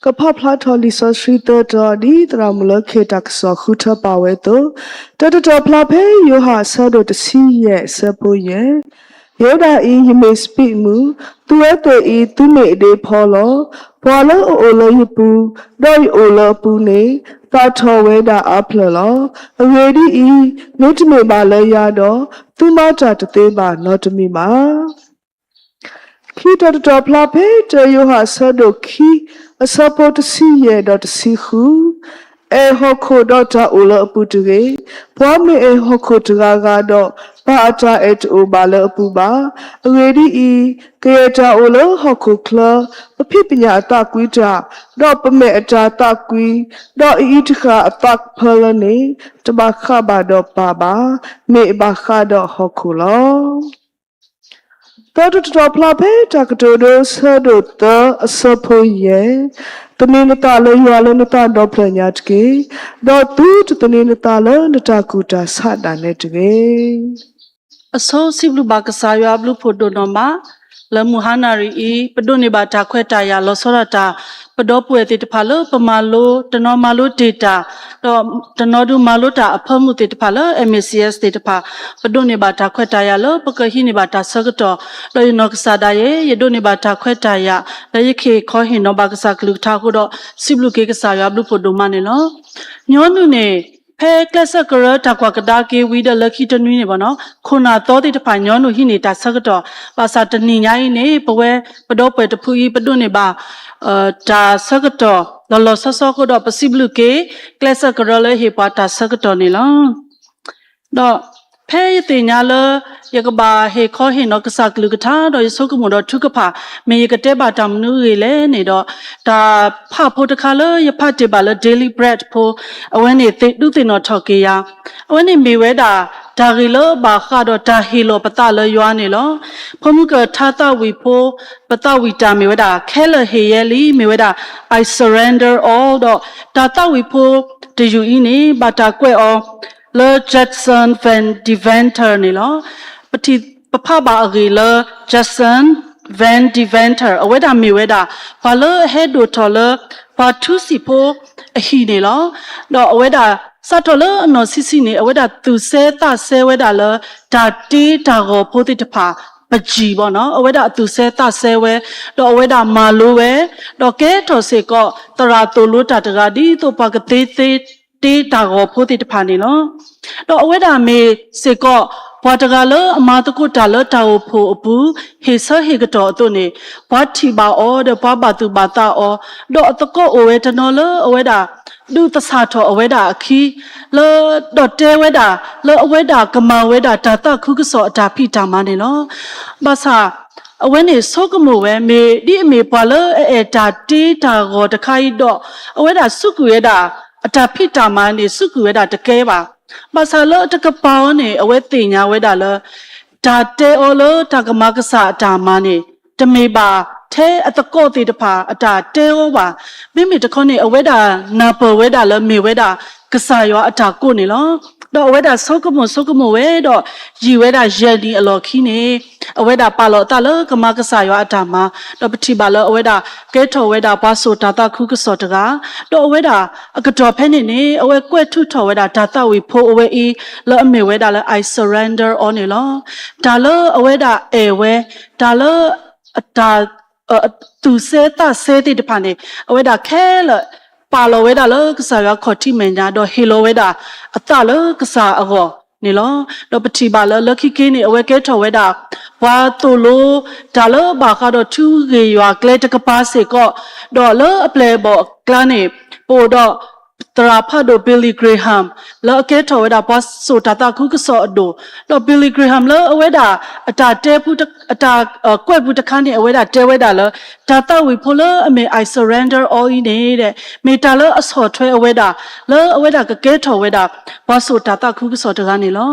ကဖးဖျါထီၣ်လံာ်စီဆှံသၢတီၤ ဒ်သရၣ်မုၣ်လၢခ့ၣ်တၢ်ကစီၣ်ဃုထၢပာ်ဝဲအသိး, တၢတတီၤဖျါဖဲယိၤဟၣ်အဆၢဒိၣ်တဆံယဲၢ်အဆၢဖိယဲၢ်, ယဲဒၣ်အံၤ ယမ့ၢ်စပံးမုၢ်, သုဝဲသ့ၣ်အံၤ သုမ့ၢ်အဒ့ဖီလီၤ. ပှၤလၢအအိၣ်လၢယပူၤ, ဒီးယအိၣ်လၢအပူၤန့ၣ်, သၣ်ထီၣ်ဝဲဒၣ်အါဖျၢၣ်လီၤ. အဂ့ၢ်ဒ်အံၤ, မ့တမ့ၢ်ဘၣ်လၢယၤဒီး, သုမၤတၢ်တသ့ဘၣ်နီတမံၤဘၣ်. ခံတီၤတတီၤဖျါဖဲတၢယိၤဟၣ်အဆၢဒိၣ်ခံ အဆၢဖိတဆံယဲၢ်ဒီးတဆံဃု, အဲၣ်ဟီၣ်ခိၣ်ဒီးတၢ်အိၣ်လၢအပူၤတဂ့ၤ. ပှၤမ့ၢ်အဲၣ်ဟီၣ်ခိၣ်တဂၤဂၤဒီး, ပၢ်အတၢ်အဲၣ်တအိၣ်ဘၣ်လၢအပူၤဘၣ်. အဂ့ၢ်ဒ်အံၤ, ကယဲၢ်တၢ်အိၣ်လၢဟီၣ်ခိၣ်ချၢ, ပဖံးပညၣ်အသးကွံတၢ်, ဒီးပမဲာ်အတၢ်သးကွံ, ဒီးအအံၤတဃၣ်အသးကဖၢလၢန့ၣ်, တဘၣ်ဃးဘၣ်ဒီးပၢ်ဘၣ်, မ့ၢ်အဘၣ်ဃးဒီးဟီၣ်ခိၣ်လီၤ. သၢတီၤတတီၤဖျါဖဲတၢ်ကတိၤဒိအဆၢဒိၣ်သၢအဆၢဖိယဲၢ်, သန့ၤနသးလၢယွၤလၢနသးဒီဖျၢၣ်ညါတက့ၢ်, ဒီးသုတသန့ၤနသးလၢနတၢ်ကူၣ်တၢ်ဆးဒၣ်နဲတဂ့ၤ. အဆိစံးဘျုးဘၣ်ကစၢ်ယွၤအဘျုးဖှိၣ်ဒိၣ်နီၢ်မး, လၢမုၢ်ဟါနၣ်ရံၣ်အံၤ ပဒိးန့ၢ်ဘၣ်တၢ်ခွဲးတၢ်ယာ်လီၤဆီဒၣ်တၢ်, ပဒီပုၢ်ဝဲၢ်သ့ၣ်တဖၣ်လၢပမၤလိ, တနီၤမၤလိတ့ၢ်တၢ်, ဒီးတနီၤဒုးမၤလိတၢ်အဖၢမုၢ်သ့ၣ်တဖၣ်လၢ M A C S သ့ၣ်တဖၣ်, ပဒိးန့ၢ်ဘၣ်တၢ်ခွဲးတၢ်ယာ်လၢပကဟံးန့ၢ်ဘၣ်တၢ်ဆၢကတီၢ်, ဒီးယနီၢ်ကစၢ်ဒၣ်ယဲ, ယဒိးန့ၢ်ဘၣ်တၢ်ခွဲးတၢ်ယာ် လၢယကဟ့ၣ်ခီဟ့ၣ်နီၤဘၣ်ကစၢ်ကလုၢ်ကထါအဃိဒီး စံးဘျုးက့ၤကစၢ်ယွၤအဘျုးဖှိၣ်ဒိၣ်မးန့ၣ်လီၤ. ညီနုၢ်န့ၣ် ဖဲကျဲးစၢးကရၢတၢ်ကွၢ်ကဒါက့ၤဝံၤဒီးလၢခံတနွံန့ၣ်ဘၣ်နီၤ, ခိၣ်နၢ်သီသ့ၣ်တဖၣ် ညီနုၢ်ဟံးန့ၢ်တၢ်ဆၢကတီၢ်, ဘၣ်ဆၣ်တနံၤညါအံၤန့ၣ် ပဝဲပဒီပုၢ်ဝဲၢ်တဖုအံၤ ပဒိးန့ၢ်ဘၣ် တၢ်ဆၢကတီၢ်လီၤလီၤဆီဆီအဃိဒီး ပစံးဘျုးက့ၤ ကျဲးစၢးကရၢလၢဟ့ၣ်ပှၤတၢ်ဆၢကတီၢ်န့ၣ်လီၤ. ဒီးဖဲယသ့ၣ်ညါလၢ ယကဘၣ်ဟ့ၣ်ခီဟ့ၣ်နီၤကစၢ်ကလုၢ်ကထါဒီးယဆိကမိၣ်ဒီးထုကဖၣ် မ့ၢ်ယကတဲဘၣ်တၢ်မနုၤအဂ့ၢ်လဲၣ်န့ၣ်ဒီး, တၢ်ဖးဖိတခါလၢယဖးတ့ၢ်ဘၣ်လၢ Daily Bread ဖိ, အဝဲန့ၣ်ဒုးသ့ၣ်နီၣ်ထီၣ်က့ၤယၤ, အဝဲန့ၣ်မ့ၢ်ဝဲဒၣ် တၢ်ဂ့ၢ်လၢဘၣ်ဃးဒီးတၢ်ဟ့ၣ်လီၤပသးလၢယွၤန့ၣ်လီၤ. ဖိမုၣ်ကထါသးဝံၣ်ဖိ ပသးဝံၣ်တၢ်မ့ၢ်ဝဲဒၣ် ခဲလၢာ်ဟ့ၣ်ယဲလံ မ့ၢ်ဝဲဒၣ် I surrender all ဒီး တၢ်သးဝံၣ်ဖိတယုၢ်အံၤန့ၣ် ဘၣ်တၢ်ကွဲးအီၤလၢ Judson Van Deventer န့ၣ်လီၤ. ပထံၣ်ပဖးဘၣ်အဂ့ၢ်လၢ Judson Van Deventer အဝဲဒၣ်မ့ၢ်ဝဲဒၣ် ပှၤလၢအဟဲဒိၣ်ထီၣ်လၢ ပှၤထူစံာ်ဖိအဟံၣ်န့ၣ်လီၤ. ဒီးအဝဲဒၣ်စးထီၣ်လၢအနီၢ်ဆံးဆံးန့ၣ် အဝဲဒၣ်သူၣ်စဲသးစဲဝဲဒၣ်လၢ တၢ်တ့တၢ်ဂီၤဖိသ့ၣ်တဖၣ် ပစံၣ်ဘၣ်နီၤ, အဝဲဒၣ်အသူၣ်စဲသးစဲဝဲ, ဒီးအဝဲဒၣ်မၤလိဝဲ, ဒီးကဲထီၣ်စ့ၢ်ကီး သရၣ်သိၣ်လိတၢ်တဂၤ ဒ်သိးပှၤကသ့သ့ တ့တၢ်ဂီၤဖိသ့ၣ်တဖၣ်န့ၣ်လီၤ. ဒီးအဝဲဒၣ်မ့ၢ်စ့ၢ်ကီး ပှၤတဂၤလၢအမၤသကိးတၢ်လၢတၢ်အိၣ်ဖှိၣ်အပူၤ ဟ့ၣ်ဆၢဟ့ၣ်ကတီၢ်အသိးန့ၣ်, ပှၤထံၣ်ဘၣ်အီၤဒီးပှၤဘၣ်သူၣ်ဘၣ်သးအီၤ, ဒီးအသကိးအိၣ်ဝဲတနီၤလၢအဝဲဒၣ် ဒုးသဆၣ်ထီၣ်အဝဲဒၣ်အခံ လၢ ဒီးတဲဝဲဒၣ် လၢအဝဲဒၣ်ကမၤဝဲဒၣ်တၢ်သးခုကစီၣ်အတၢ်ဖံးတၢ်မၤန့ၣ်လီၤ. ဘၣ်ဆၣ် အဝဲန့ၣ်ဆိကမိၣ်ဝဲ မ့ၢ်ဒ်အမ့ၢ်ပှၤလၢအအဲၣ်တၢ်တ့တၢ်ဂီၤတခါအံၤဒီး အဝဲဒၣ်စူးကွံာ်ဝဲဒၣ် အတၢ်ဖံးတၢ်မၤန့ၣ် စူးကွံာ်ဝဲဒၣ်တကဲဘၣ်. ဘၣ်ဆၣ်လၢအတကပၤအီၤန့ၣ် အဝဲသ့ၣ်ညါဝဲဒၣ်လၢ တၢ်တဲအီၤလၢတၢ်ကမၤကစၢ်အတၢ်မၤန့ၣ် တမ့ၢ်ဘၣ်ထဲအသကိးသ့ၣ်တဖၣ်အတၢ်တဲအီၤဘၣ်. မ့မ့ၢ်တခီန့ၣ် အဝဲဒၣ်နၢ်ပၢၢ်ဝဲဒၣ်လၢမ့ၢ်ဝဲဒၣ်ကစၢ်ယွၤအတၢ်ကိးန့ၣ်လီၤ. ဒီးအဝဲဒၣ်ဆိကမိၣ်ဆိကမိၣ်ဝဲဒီး ယံာ်ဝဲဒၣ်ယဲၢ်နံၣ်အလီၢ်ခံန့ၣ် အဝဲဒၣ်ပာ်လီၤအသးလၢကမၤကစၢ်ယွၤအတၢ်မၤ, ဒီးပထံၣ်ဘၣ်လၢအဝဲဒၣ်ကဲထီၣ်ဝဲဒၣ်ပှၤစိာ်တၢ်သးခုကစီၣ်တဂၤ, ဒီးအဝဲဒၣ်အကတီၢ်ဖဲန့ၣ်န့ၣ် အဝဲကွဲးထုးထီၣ်ဝဲဒၣ်တၢ်သးဝံၣ်ဖိအဝဲအံၤ လၢအမ့ၢ်ဝဲဒၣ်လၢ I surrender all န့ၣ်လီၤ. တၢ်လၢအဝဲဒၣ်အဲၣ်ဝဲ, တၢ်လၢ အတၢ် အ သူၣ်စဲသးစဲသ့ၣ်တဖၣ်န့ၣ် အဝဲဒၣ်ခဲလၢာ် ပာ်လီၤဝဲဒၣ်လၢကစၢ်ယွၤခီၣ်ထံးမဲာ်ညါ ဒီးဟ့ၣ်လီၤဝဲဒၣ်အသးလၢကစၢ်အဂီၢ်န့ၣ်လီၤ. ဒီးပထံၣ်ဘၣ်လၢလၢခံက့န့ၣ် အဝဲကဲထီၣ်ဝဲဒၣ် ပှၤသိၣ်လိတၢ်လၢဘၣ်ဃးဒီးထူဂ့ၢ်ယွၤကျဲတကပၤစ့ၢ်ကီး, ဒီးလၢအပျဲၢ်အဘီၣ်အကျါန့ၣ် ပအိၣ်ဒီး သရၣ်ဖးဒိၣ် Billy Graham လၢအကဲထီၣ်ဝဲဒၣ်ပှၤစိာ်တၢ်သးခုကစီၣ်အဒိၣ်, ဒီး Billy Graham လၢအဝဲဒၣ်အတၢ်တဲ အတၢ်ကွဲးပူၤတခါန့ၣ် အဝဲဒၣ်တဲဝဲဒၣ်လၢ တၢ်သးဝံၣ်ဖိလၢအမ့ၢ် I surrender all အံၤန့ၣ် မ့ၢ်တၢ်လၢအဆီၣ်ထွဲအဝဲဒၣ် လၢအဝဲဒၣ်ကကဲထီၣ်ဝဲဒၣ် ပှၤစိာ်တၢ်သးခုကစီၣ်တဂၤန့ၣ်လီၤ.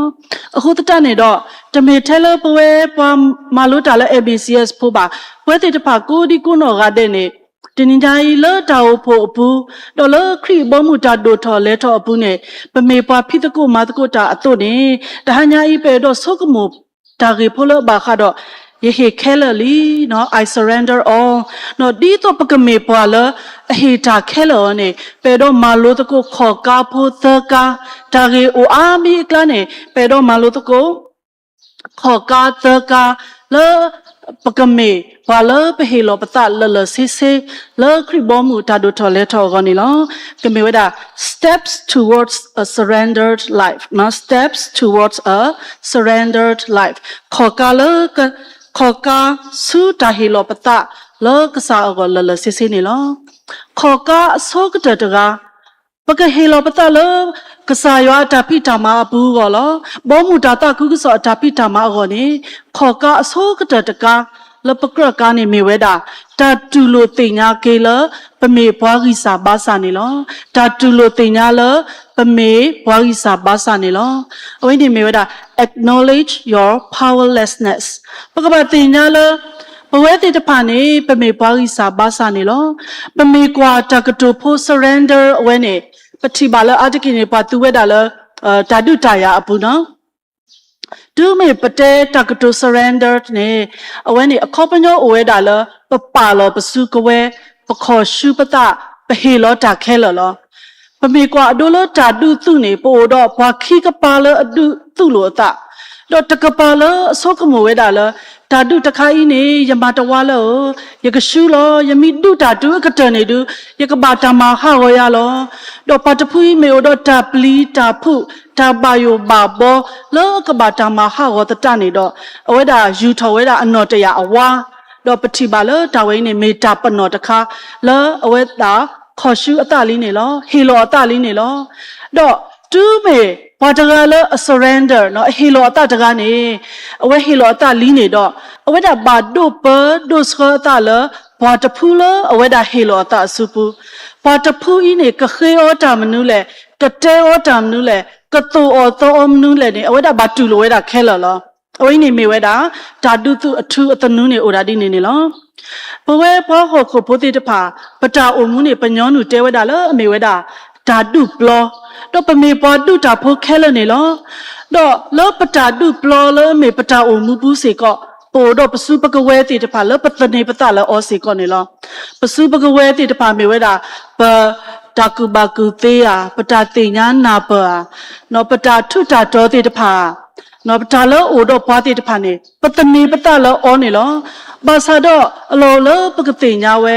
အဃိသတးန့ၣ်ဒီး တမ့ၢ်ထဲလၢပဝဲပှၤမၤလိတၢ်လၢ M B C S ဖိဘၣ်, ပဝဲသ့ၣ်တဖၣ်ကိးဒံကိးနီၢ်ဂၤဒဲးန့ၣ် တနံၤညါအံၤလၢတၢ်အိၣ်ဖှိၣ်အပူၤ, ဒီးလၢခရံာ်အဘီအမုၢ်တၢ်ဒိၣ်ထီၣ်လဲၤထီၣ်အပူၤန့ၣ် ပမ့ၢ်ပှၤဖံးသကိးမၤသကိးတၢ်အသိးန့ၣ် တဟါညါအံၤပအဲၣ်ဒိးဆိကမိၣ်တၢ်ဂ့ၢ်ဖိလၢအဘၣ်ဃးဒီး ယဟ့ၣ်ခဲလၢာ်လံ, I surrender all. ဒ်သိးပကမ့ၢ်ပှၤလၢအဟ့ၣ်တၢ်ခဲလၢာ်အီၤန့ၣ် ပအဲၣ်ဒိးမၤလိသကိး ခီၣ်ကါဖိသၢကါ, တၢ်ဂ့ၢ်အိၣ်အါမံၤအကျါန့ၣ် ပအဲၣ်ဒိးမၤလိသကိး ခီၣ်ကါသၢကါ လၢပကမ့ၢ်ပှၤလၢပဟ့ၣ်လီၤပသးလၢာ်လၢာ်ဆ့ဆ့ လၢခရံာ်ဘီမုၢ်တၢ်ဒိၣ်ထီၣ်လဲၤထီၣ်အဂီၢ်န့ၣ်လီၤ. ကမ့ၢ်ဝဲဒၣ် steps towards a surrendered life, steps towards a surrendered life, ခီၣ်ကါလၢ ခီၣ်ကါဆူတၢ်ဟ့ၣ်လီၤပသးလၢကစၢ်အဂီၢ်လၢာ်လၢာ်ဆ့ဆ့န့ၣ်လီၤ. ခီၣ်ကါအဆိကတၢၢ်တဂၤ ပကဟ့ၣ်လီၤပသးလၢ ကစၢ်ယွၤအတၢ်ဖံးတၢ်မၤအပူၤအဂီၢ်လီၤ. ဘီမုၢ်တၢ်သးခုကစီၣ်အတၢ်ဖံးတၢ်မၤအဂီၢ်န့ၣ် ခီၣ်ကါအဆိကတၢၢ်တကါ လၢပကြၢးကါန့ၣ်မ့ၢ်ဝဲဒၣ် တၢ်တူၢ်လိာ်သ့ၣ်ညါက့ၤလၢ ပမ့ၢ်ပှၤဂံၢ်စၢ်ဘါစၢ်န့ၣ်လီၤ. တၢ်တူၢ်လိာ်သ့ၣ်ညါလၢ ပမ့ၢ်ပှၤဂံၢ်စၢ်ဘါစၢ်န့ၣ်လီၤ. အဝဲန့ၣ်မ့ၢ်ဝဲဒၣ် acknowledge your powerlessness. ပကဘၣ်သ့ၣ်ညါလၢ ပဝဲသ့ၣ်တဖၣ်န့ၣ် ပမ့ၢ်ပှၤဂံၢ်စၢ်ဘါစၢ်န့ၣ်လီၤ. ပမ့ၢ်ကွၢ်တၢ်ကတိၤဖိ surrender အဝဲန့ၣ် ပထံၣ်ဘၣ်လၢအါတက့ၢ်န့ၣ် ပှၤသူဝဲဒၣ်လၢ တၢ်ဒုးတၢ်ယၤအပူၤနီၤ. တုၤမ့ၢ်ပတဲတၢ်ကတိၤ surrender န့ၣ် အဝဲန့ၣ်အခီပညီအိၣ်ဝဲဒၣ်လၢ ပပာ်လီၤပစုကဝဲၤ, ပခီၣ်ဆူပသး, ပဟ့ၣ်လီၤတၢ်ခဲလၢာ်လီၤ. ပမ့ၢ်ကွၢ်အဒိလၢတၢ်ဒုးသုးန့ၣ် ပအိၣ်ဒီးပှၤခံကပၤလၢအဒုးသုးလိာ်အသး, ဒီးတကပၤလၢအဆိကမိၣ်ဝဲဒၣ်လၢ တၢ်ဒုးတခါအံၤန့ၣ် ယမၤတဝါလၢၤဧၢ, ယကဆူလီၤ, ယမ့ၢ်ဒုးတၢ်တုၤအကတၢၢ်န့ၣ်ဒုး ယကဘၣ်တၢ်မၤဟးဂီၤယၤလီၤ. ဒီးပှၤတဖုအံၤမ့ၢ်အိၣ်ဒီးတၢ်ပျံၤတၢ်ဖုး တၢ်ဘၣ်ယိၣ်ဘၣ်ဘီ လၢအကဘၣ်တၢ်မၤဟးဂီၤသတးန့ၣ်ဒီး အဝဲဒၣ်ယူာ်ထီၣ်ဝဲဒၣ်အနီၢ်တယာ်အဝါ, ဒီးပထံၣ်ဘၣ်လၢတၢ်ဝဲအံၤန့ၣ် မ့ၢ်တၢ်ပနီၣ်တခါ လၢအဝဲဒၣ်ခီၣ်ဆူအသးလံန့ၣ်လီၤ, ဟ့ၣ်လီၤအသးလံန့ၣ်လီၤ. ဒီးတုၤမ့ၢ်ပှၤတဂၤလၢအ surrender နီၤ, အဟ့ၣ်လီၤအသးတဂၤန့ၣ် အဝဲဟ့ၣ်လီၤအသးလံန့ၣ်ဒီး အဝဲဒၣ်ဘၣ်ဒိးပၢဒိးဆှၢအသးလၢ ပှၤတဖုလၢအဝဲဒၣ်ဟ့ၣ်လီၤအသးအစုပူၤ, ပှၤတဖုအံၤန့ၣ် ကဃ့အီၤတၢ်မနုၤလဲၣ်, ကတဲအီၤတၢ်မနုၤလဲၣ်, ကသိၣ်အီၤသီအီၤမနုၤလဲၣ်န့ၣ် အဝဲဒၣ်ဘၣ်တူၢ်လိာ်ဝဲဒၣ်ခဲလၢာ်လီၤ. အဝဲအံၤန့ၣ်မ့ၢ်ဝဲဒၣ် တၢ်ဒုးသုးအထူအသနူန့ၣ်အိၣ်ဒၣ်ဒ်န့ၣ်န့ၣ်လီၤ. ပဝဲပှၤဟီၣ်ခိၣ်ဖိသ့ၣ်တဖၣ် ပတၢ်အိၣ်မူန့ၣ် ပညီနုၢ်တဲဝဲဒၣ်လၢအမ့ၢ်ဝဲဒၣ် တၢ်ဒုးပျီ, ဒီးပမ့ၢ်ပှၤဒုးတၢ်ဖိခဲလၢာ်န့ၣ်လီၤ. ဒီးလၢပတၢ်ဒုးပျီလၢအမ့ၢ်ပတၢ်အိၣ်မူပူၤစ့ၢ်ကီး ပအိၣ်ဒီးပစုပကဝဲၤသ့ၣ်တဖၣ်လၢပသန့ၤပသးလၢအီၤစ့ၢ်ကီးန့ၣ်လီၤ. ပစုပကဝဲၤသ့ၣ်တဖၣ်မ့ၢ်ဝဲဒၣ် ပတၢ်ကူၣ်ဘၣ်ကူၣ်သ့ဧါ, ပတၢ်သ့ၣ်ညါနၢ်ပၢၢ်ဧါ, ပတၢ်ထူးတၢ်တီၤသ့ၣ်တဖၣ် ပတၢ်လၢအအိၣ်ဒီးပှၤသ့ၣ်တဖၣ်န့ၣ် ပသန့ၤပသးလၢအီၤန့ၣ်လီၤ. ဘၣ်ဆၣ်ဒီးအလီၢ်အိၣ်လၢပကသ့ၣ်ညါဝဲ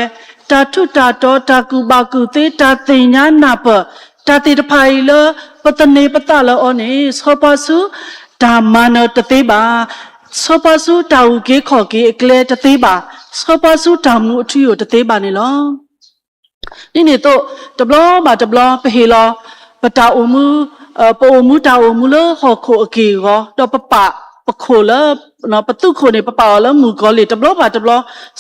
တၢ်ထူးတၢ်တီၤ တၢ်ကူၣ်ဘၣ်ကူၣ်သ့ တၢ်သ့ၣ်ညါနၢ်ပၢၢ် တၢ်သ့ၣ်တဖၣ်အံၤလၢ ပသန့ၤပသးလၢအီၤန့ၣ် ဆှၢပှၤဆူတၢ်မၤနၢၤတသ့ဘၣ်, ဆှၢပှၤဆူတၢ်အုၣ်က့ၤခီၣ်က့ၤအကျဲတသ့ဘၣ်, ဆှၢပှၤဆူတၢ်မူအထူအယိာ်တသ့ဘၣ်န့ၣ်လီၤ. ဒ်န့ၣ်အသိး တဘျီဘၣ်တဘျီ ပဟ့ၣ်လီၤ ပတၢ်အိၣ်မူ ပအိၣ်မူတၢ်အိၣ်မူလၢဟီၣ်ခိၣ်အက့ၢ်အဂီၤ ဒီးပပာ်ပခိၣ်လၢ ပသူခိၣ်န့ၣ် ပပာ်အီၤလၢမုၣ်ကီၤလံၢ် တဘျီဘၣ်တဘျီ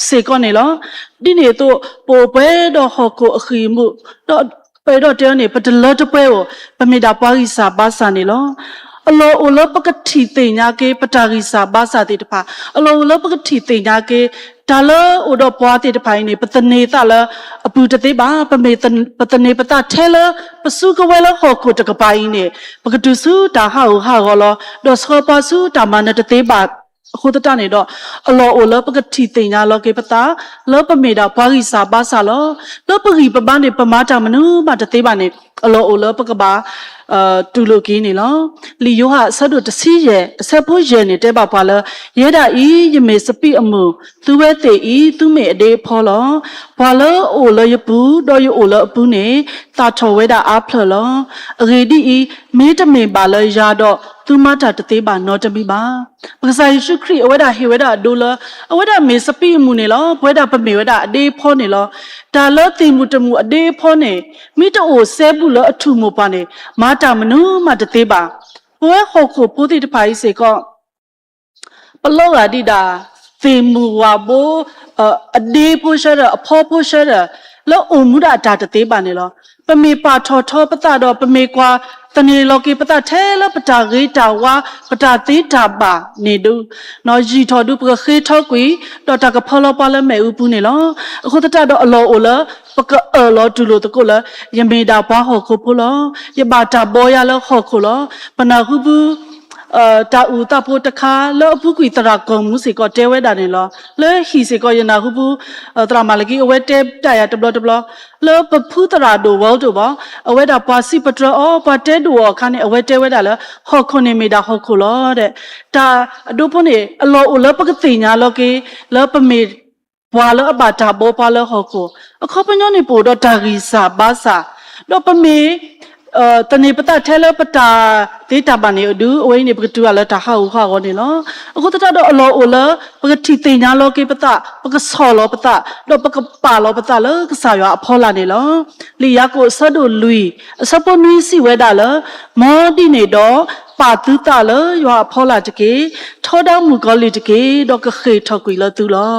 စ့ၢ်ကီးန့ၣ်လီၤ. ဒ်န့ၣ်အသိး ပအိၣ်ပှဲၤဒီးဟီၣ်ခိၣ်အဃံၢ်အမူး ဒီးပအဲၣ်ဒိးတဲအီၤန့ၣ် ပတလၢတပှဲၤဧိၤ ပမ့ၢ်ဒၣ်ပှၤဂံၢ်စၢ်ဘါစၢ်န့ၣ်လီၤ. အလီၢ်အိၣ်လၢပကထံၣ်သ့ၣ်ညါက့ၤ ပတၢ်ဂံၢ်စၢ်ဘါစၢ်သ့ၣ်တဖၣ်, အလီၢ်အိၣ်လၢပကထံၣ်သ့ၣ်ညါက့ၤ တၢ်လၢအိၣ်ဒီးပှၤသ့ၣ်တဖၣ်အံၤန့ၣ် ပသန့ၤသးလၢအပူၤတသ့ဘၣ်. ပမ့ၢ်ပသန့ၤပသးထဲလၢ ပစုကဝဲၤလၢဟီၣ်ခိၣ်တကပၤအံၤန့ၣ် ပကတုၤဆူတၢ်ဟးဂူာ်ဟးဂီၤလီၤ. ဒီးဆှၢပှၤဆူတၢ်မၤနၢၤတသ့ဘၣ်အဃိသတးန့ၣ်ဒီး အလီၢ်အိၣ်လၢပကထံၣ်သ့ၣ်ညါလီၤက့ၤပသး လၢပမ့ၢ်ဒၣ်ပှၤဂံၢ်စၢ်ဘါစၢ်လီၤ. လၢပဂံၢ်ပဘါန့ၣ် ပမၤတၢ်မနုၤမးတသ့ဘၣ်န့ၣ် အလီၢ်အိၣ်လၢပကဘၣ် တူၢ်လိာ်က့ၤန့ၣ်လီၤ. လံာ်ယိၤဟၣ်အဆၢဒိၣ်တဆံယဲၢ် အဆၢဖိယဲၢ်န့ၣ် တဲဘၣ်ပှၤလၢ ယဲဒၣ်အံၤ ယမ့ၢ်စပံးအမုၢ်, သုဝဲသ့ၣ်အံၤ သုမ့ၢ်အဒ့အဖီလီၤ. ပှၤလၢအအိၣ်လၢယပူၤ ဒီးယအိၣ်လၢအပူၤန့ၣ် သၣ်ထီၣ်ဝဲဒၣ်အါဖျၢၣ်လီၤ. အဂ့ၢ်ဒ်အံၤ, မ့တမ့ၢ်ဘၣ်လၢယၤဒီး သုမၤတၢ်တသ့ဘၣ်နီတမံၤဘၣ်. ပကစၢ်ယ့ၣ်ၡူးခရံာ် အဝဲဒၣ်ဟ့ၣ်ဝဲဒၣ်အဒိလၢ အဝဲဒၣ်မ့ၢ်စပံးအမုၢ်န့ၣ်လီၤ. ပဝဲဒၣ်ပမ့ၢ်ဝဲဒၣ်အဒ့အဖီန့ၣ်လီၤ. တၢ်လၢသ့ၣ်မုၢ်တမုၢ်အဒ့အဖီန့ၣ် မ့ၢ်တအိၣ်စဲဘူးလၢအထူၣ်မိၢ်ပှၢ်န့ၣ် မၤတၢ်မနုၤမးတသ့ဘၣ်. ပဝဲဟီၣ်ခိၣ်ဖိသ့ၣ်တဖၣ်အံၤစ့ၢ်ကီး ပလီၤဂာ်ဒံးဒၣ် သ့ၣ်မုၢ်ဝၣ်ဘိ အဒ့ဖိဆၢထၢၣ် အဖီဖိဆၢထၢၣ် လၢအိၣ်မူဒၣ်အတၢ်တသ့ဘၣ်န့ၣ်လီၤ. ပမ့ၢ်ပာ်ထီၣ်ထီပသးဒီး ပမ့ၢ်ကွၢ်သန့ၤလီၤက့ၤပသးထဲလၢပတၢ်ဂ့ၤတၢ်ဝါ ပတၢ်သ့တၢ်ဘၣ်န့ၣ်ဒုး ယံာ်ထီၣ်ဒုး ပကဃ့ထီကွံာ် ဒီးတၢ်ကဖၢလီၤပှၤလၢမ့ၣ်အူပူၤန့ၣ်လီၤ. အဃိသတးဒီးအလီၢ်အိၣ်လၢ ပကအၢၣ်လီၤတူၢ်လိာ်သကိးလၢ ယမ့ၢ်ဒၣ်ပှၤဟီၣ်ခိၣ်ဖိလီၤ. ယဘၣ်တၢ်ဘီယၤလၢဟီၣ်ခိၣ်လီၤ. ပနၢ်ဟူဘု တၢ်အုၣ်သးဖိတခါ လၢအပူၤကွံာ်သရၣ်ကီၢ်မူစ့ၢ်ကီးတဲဝဲဒၣ်န့ၣ်လီၤ. လၢဟံၣ်စ့ၢ်ကီးယနၢ်ဟူပူၤ သရၣ်မၤလကံ အဝဲတဲတၢ်ယၤတဘျီတဘျီ လၢပဖုသရၣ်ဒိၣ်ဝီတအိၣ်ဘၣ်, အဝဲဒၣ်ပှၤစံးပတြၢၤအီၤ ပှၤတဲဒိၣ်အီၤအခါန့ၣ် အဝဲတဲဝဲဒၣ်လၢ ဟီၣ်ခိၣ်န့ၣ်မ့ၢ်ဒၣ်ဟီၣ်ခိၣ်လီၤဒီး တၢ်အဒိဖိန့ၣ် အလီၢ်အိၣ်လၢပကသ့ၣ်ညါလီၤက့ၤ လၢပမ့ၢ် ပှၤလၢအဘၣ်တၢ်ဘှီပှၤလၢဟီၣ်ခိၣ်, အခီပညီန့ၣ် ပအိၣ်ဒီးတၢ်ဂံၢ်စၢ်ဘါစၢ်, ဒီးပမ့ၢ် သန့ၤပသးထဲလၢပတၢ်သ့တၢ်ဘၣ်န့ၣ်အဒုး အဝဲအံၤန့ၣ် ပကတုၤအလၢတၢ်ဟးဂူာ်ဟးဂီၤန့ၣ်လီၤ. အဃိသတးဒီးအလီၢ်အိၣ်လၢ ပကထံၣ်သ့ၣ်ညါလီၤက့ၤပသး, ပကဆီၣ်လီၤပသး, ဒီးပကပာ်လီၤပသးလၢကစၢ်ယွၤအဖီလာ်န့ၣ်လီၤ. လံာ်ယၤကိာ်အဆၢဒိၣ်လွံၢ် အဆၢဖိနွံစံးဝဲဒၣ်လၢ မ်ဒ်န့ၣ်ဒီး ပာ်သုသးလၢယွၤအဖီလာ်တက့ၢ်. ထီဒါမုၣ်ကီၤလံၢ်တက့ၢ်. ဒီးကဃ့ၢ်ထီၣ်ကွံာ်လၢသုလီၤ.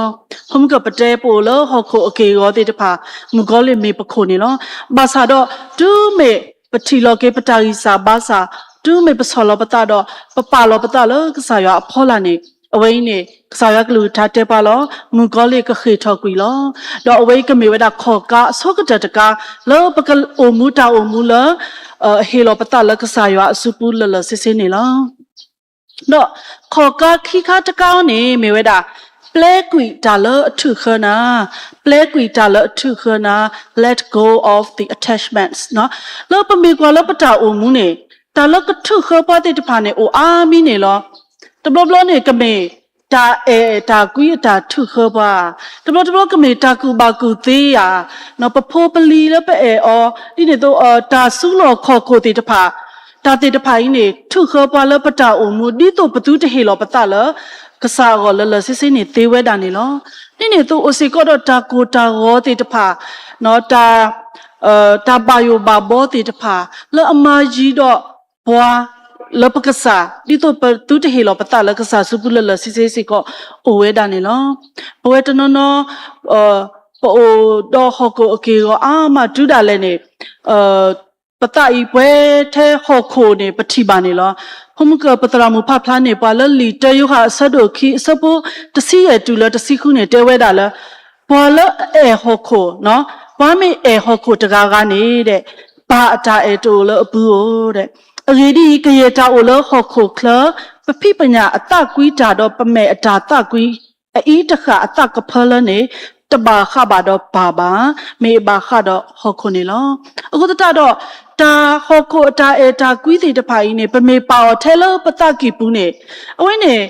ဖဲမုၢ်ကပတဲပအိၣ်လၢဟီၣ်ခိၣ်အက့ၢ်အဂီၤသ့ၣ်တဖၣ် မုၣ်ကီၤလံၢ်မ့ၢ်ပခိၣ်န့ၣ်လီၤ. ဘၣ်ဆၣ်ဒီး တုၤမ့ၢ်ပထံၣ်လီၤက့ၤပတၢ်ဂံၢ်စၢ်ဘါစၢ်, တုၤမ့ၢ်ပဆီၣ်လီၤပသးဒီး ပပာ်လီၤပသးလၢကစၢ်ယွၤအဖီလာ်န့ၣ် အဝဲအံၤန့ၣ် ကစၢ်ယွၤကလုၢ်ကထါတဲပှၤလီၤ. မုၣ်ကီၤလံၢ်ကဃ့ၢ်ထီၣ်ကွံာ်လီၤ. ဒီးအဝဲအံၤကမ့ၢ်ဝဲဒၣ်ခီၣ်ကါအဆိကတၢၢ်တကါ လၢပကအိၣ်မူတၢ်အိၣ်မူလၢ ဟ့ၣ်လီၤပသးလၢကစၢ်ယွၤအစုပူၤလၢာ်လၢာ်ဆ့ဆ့န့ၣ်လီၤ. ဒီးခီၣ်ကါခံခါတခါန့ၣ် မ့ၢ်ဝဲဒၣ် ပျဲကွံာ်တၢ်လၢအထုးဃၢနၤ, ပျဲကွံာ်တၢ်လၢအထုးဃၢနၤ, let go of the attachments လၢပမ့ၢ်ကွၢ်လၢပတၢ်အိၣ်မူန့ၣ် တၢ်လၢကထုးဃၢပှၤသ့ၣ်တဖၣ်န့ၣ် အိၣ်အါမံၤန့ၣ်လီၤ. တဘျီဘျီန့ၣ် ကမ့ၢ်တၢ်အဲၣ်တၢ်ကွံအတၢ်ထုးဃၢပှၤ, တဘျီတဘျီကမ့ၢ်တၢ်ကူၣ်ဘၣ်ကူၣ်သ့ဧါ, ပဖိပလံၤလၢပအဲၣ်အီၤ, ဒ်န့ၣ်အသိး တၢ်စုလီၢ်ခီၣ်ခိၣ်သ့ၣ်တဖၣ်, တၢ်သ့ၣ်တဖၣ်အံၤန့ၣ် ထုးဃၢပှၤလၢပတၢ်အိၣ်မူ ဒ်သိးပသုတဟ့ၣ်လီၤပသးလၢ ကစၢ်အဂီၢ်လၢာ်လၢာ်ဆ့ဆ့န့ၣ်သ့ဝဲဒၣ်န့ၣ်လီၤ. ဒ်န့ၣ်အသိး အိၣ်စ့ၢ်ကီးဒီးတၢ်ကိၢ်တၢ်ဂီၤသ့ၣ်တဖၣ်, တၢ် တၢ်ဘၣ်ယိၣ်ဘၣ်ဘီသ့ၣ်တဖၣ် လၢအမၤယံၤဒီးပှၤ လၢပကစၢ် ဒ်သိးပသုတဟ့ၣ်လီၤပသးလၢကစၢ်စုပူၤလၢာ်လၢာ်ဆ့ဆ့စ့ၢ်ကီး အိၣ်ဝဲဒၣ်န့ၣ်လီၤ. ပဝဲတနီၤနီၤ ပအိၣ်ဒီးဟီၣ်ခိၣ်အက့ၢ်အဂီၤအါမးတုၤဒၣ်လဲာ်န့ၣ် ပသးအံၤပှဲၤထဲဟီၣ်ခိၣ်န့ၣ် ပထံၣ်ဘၣ်န့ၣ်လီၤ. ဖဲမုၢ်ကပသရၣ်မုၣ်ဖးဖျါန့ၢ်ပှၤလၢလံာ်တၢယိၤဟၣ်အဆၢဒိၣ်ခံ အဆၢဖိတဆံယဲၢ်တုၤလၢတဆံဃုန့ၣ် တဲဝဲဒၣ်လၢ ပှၤလၢအအဲၣ်ဟီၣ်ခိၣ်, ပှၤမ့ၢ်အဲၣ်ဟီၣ်ခိၣ်တဂၤဂၤန့ၣ် ပၢ်အတၢ်အဲၣ်တအိၣ်လၢအပူၤဧိၤ. အဂ့ၢ်ဒ်အံၤ, ကယဲၢ်တၢ်အိၣ်လၢဟီၣ်ခိၣ်ချၢ ပဖံးပညၣ်အသးကွံတၢ်ဒီးပမဲာ်အတၢ်သးကွံ အအံၤတဃၣ်အသးကဖၢလၢန့ၣ် တဘၣ်ဃးဘၣ်ဒီးပၢ်ဘၣ်, မ့ၢ်ဘၣ်ဃးဒီးဟီၣ်ခိၣ်န့ၣ်လီၤ. အဃိသတးဒီး တၢ်ဟီၣ်ခိၣ်အတၢ်အဲၣ်တၢ်ကွံသ့ၣ်တဖၣ်အံၤန့ၣ် ပမ့ၢ်ပာ်အီၤထဲလၢပသးကံၢ်ပူၤန့ၣ် အဝဲန့ၣ်